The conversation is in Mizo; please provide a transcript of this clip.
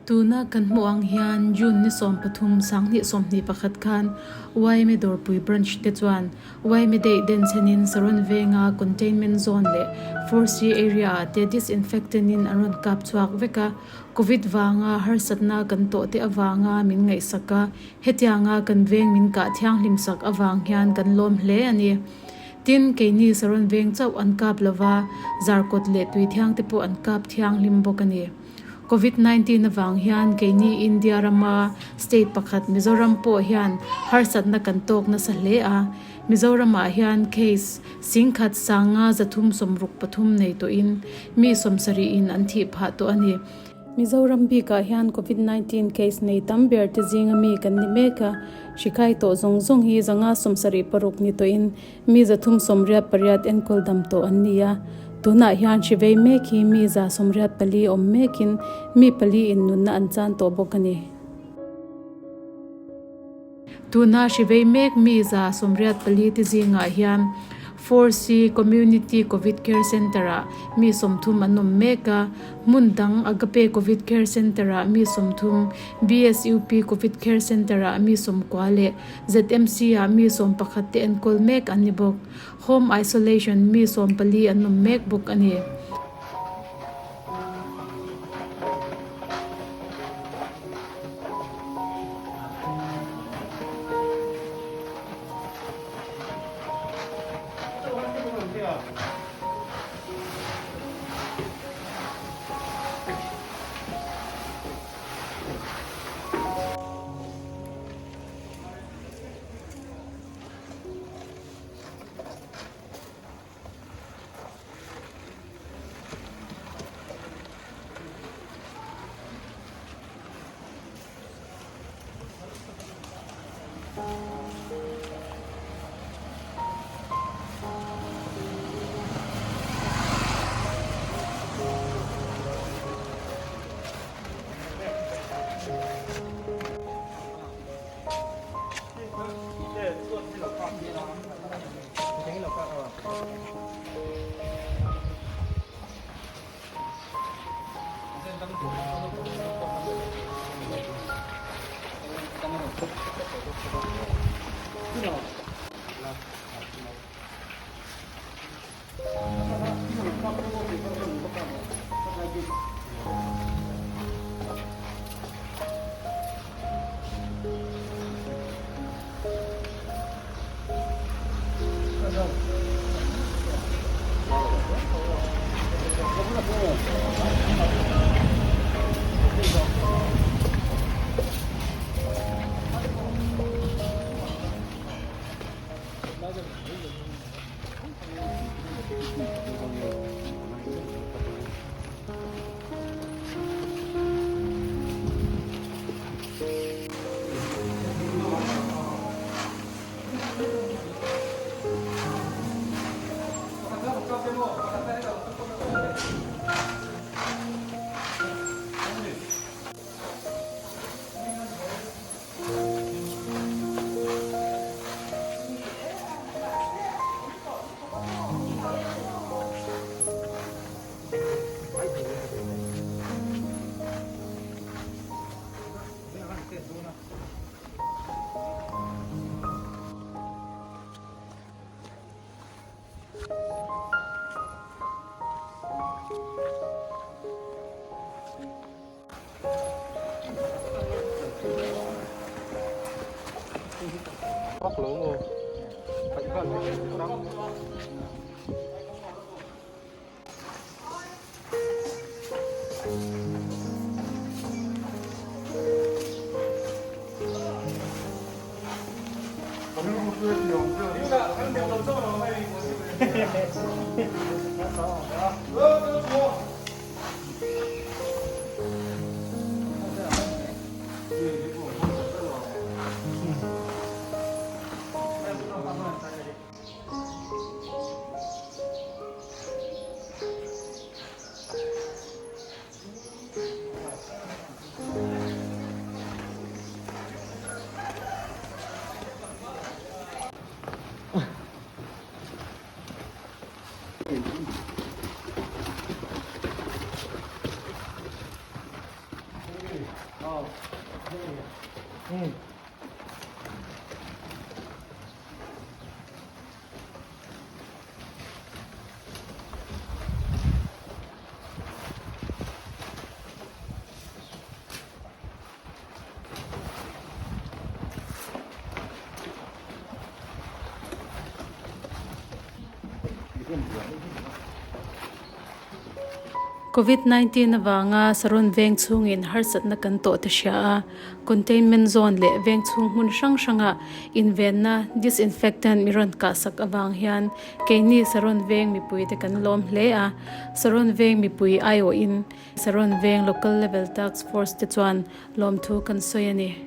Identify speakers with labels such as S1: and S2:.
S1: Tuna kan hmuh ang hian June ni 13 2021 khan yma Dawrpui Branch te chuan yma Day denchhenin Saron Venga Containment Zone leh 4C Area ah te disinfectant in an rawn kap chhuak vek a, Covid vanga harsatna kan tawh te avanga min ngaihsak a, hetianga kan veng min kah thianghlim sak avang hian kan lawm hle a ni. Tin, keini Saron Veng chauh an kap lova, Zarkawt leh Tuithiang te pawh an kap thianghlim bawk a ni. Covid 19 avang hian keini India rama state pakhat Mizoram pawh hian harsatna kan tawk nasa hle a. Mizoramah hian case singkhat sanga 363 nei tawhin mi 70 in an thih phah tawh a ni. Mizoram bikah hian Covid 19 case nei tam ber te zinga mi kan ni mek a, hrikhai tawh zawng zawng hi 576 ni tawhin Mi 388 enkawl dam tawh an ni a, tunah hian hri vei mek hi mi 184 awm mekin mi pali in nunna an chan tawh bawk a ni. Tuna hri vei mek mi 184 te zingah hian 4C Community Covid Care Centre-ah mi 30 an awm mek a, hmun dang Agape Covid Care Centre-ah mi 30, BSUP Covid Care Centre-ah mi 90 leh ZMC ah mi 11 te enkawl mek an ni bawk. Home isolation mi 14 an awm mek bawk a ni. Covid 19 avanga Saron veng chhungin harsatna kan tawh ta hria a, containment zone leh veng chhung hmun hrang hranga invenna disinfectant mi rawn kahsak avang hian keini Saron veng mipuite kan lawm hle a, Saron veng mipui aiawhin Saron veng local level task force te chuan lawmthu kan sawi a ni.